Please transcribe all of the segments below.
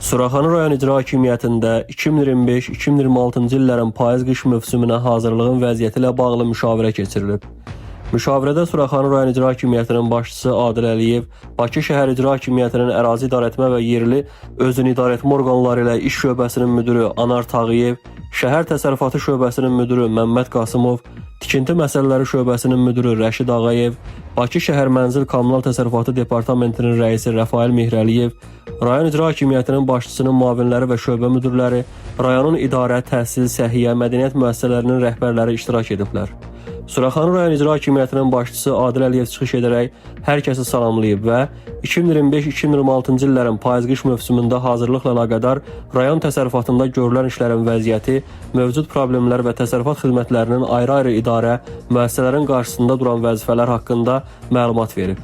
Suraxanı rayon İcra Hakimiyyətində 2025-2026-cı illərin payız-qış mövsümünə hazırlığın vəziyyəti ilə bağlı müşavirə keçirilib. Müşavirədə Suraxanı rayon İcra Hakimiyyətinin başçısı Adil Əliyev, Bakı şəhər İcra Hakimiyyətinin ərazi idarəetmə və yerli özünü idarəetmə orqanları ilə iş şöbəsinin müdiri Anar Tağıyev, şəhər təsərrüfatı şöbəsinin müdiri Məmməd Qasımov, tikinti məsələləri şöbəsinin müdiri Rəşid Ağayev, Bakı şəhər mənzil kommunal təsərrüfatı departamentinin rəisi Rəfail Mehrəliyev, rayon İcra Hakimiyyətinin başçısının müavinləri və şöbə müdirləri, rayonun idarə, təhsil, səhiyyə, mədəniyyət müəssisələrinin rəhbərləri iştirak ediblər. Suraxanı rayon İcra Hakimiyyətinin başçısı Adil Əliyev çıxış edərək hər kəsi salamlayıb və 2025-2026-cı illərin payız-qış mövsümündə hazırlıqla əlaqədar rayon təsərrüfatında görülən işlərin vəziyyəti, mövcud problemlər və təsərrüfat xidmətlərinin ayrı-ayrı idarə, müəssisələrin qarşısında duran vəzifələr haqqında məlumat verib.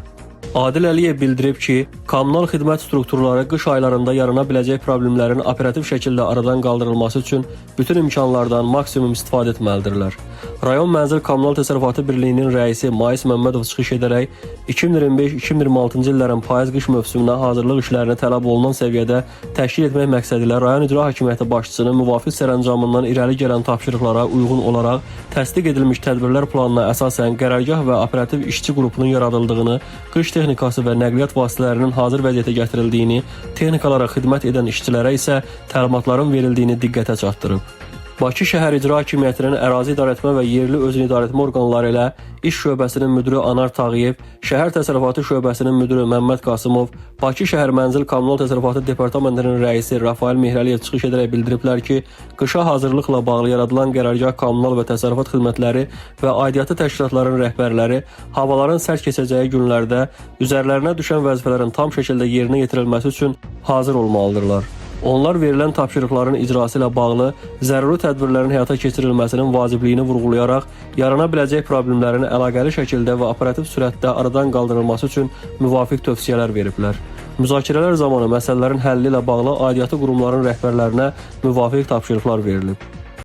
Adil Əliyev bildirib ki, kommunal xidmət strukturları qış aylarında yarana biləcək problemlərin operativ şəkildə aradan qaldırılması üçün bütün imkanlardan maksimum istifadə etməlidirlər. Rayon Mənzil Kommunal Təsərrüfatı Birliyinin rəisi Mais Məmmədov çıxış edərək 2025-2026-cı illərin payız-qış mövsümünə hazırlıq işlərini tələb olunan səviyyədə təşkil etmək məqsədilə rayon İcra Hakimiyyəti başçısının müvafiq sərəncamından irəli gələn tapşırıqlara uyğun olaraq təsdiq edilmiş tədbirlər planına əsasən qərargah və operativ işçi qrupunun yaradıldığını, qış texnikası və nəqliyyat vasitələrinin hazır vəziyyətə gətirildiyini, texnikalara xidmət edən işçilərə isə təlimatların verildiyini diqqətə çatdırıb. Bakı şəhər İcra Hakimiyyətinin ərazi idarəetmə və yerli özünü idarəetmə orqanları ilə iş şöbəsinin müdiri Anar Tağıyev, şəhər təsərrüfatı şöbəsinin müdiri Məmməd Qasımov, Bakı şəhər mənzil kommunal təsərrüfatı departamentinin rəisi Rafael Mehrəliyev çıxış edərək bildiriblər ki, qışa hazırlıqla bağlı yaradılan qərargah kommunal və təsərrüfat xidmətləri və aidiyyatı təşkilatların rəhbərləri havaların sərt keçəcəyi günlərdə üzərlərinə düşən vəzifələrin tam şəkildə yerinə yetirilməsi üçün hazır olmalıdırlar. Onlar verilən tapşırıqların icrası ilə bağlı zəruri tədbirlərin həyata keçirilməsinin vacibliyini vurğulayaraq yarana biləcək problemlərin əlaqəli şəkildə və operativ sürətdə aradan qaldırılması üçün müvafiq tövsiyələr veriblər. Müzakirələr zamanı məsələlərin həlli ilə bağlı aidiyyatı qurumların rəhbərlərinə müvafiq tapşırıqlar verilib.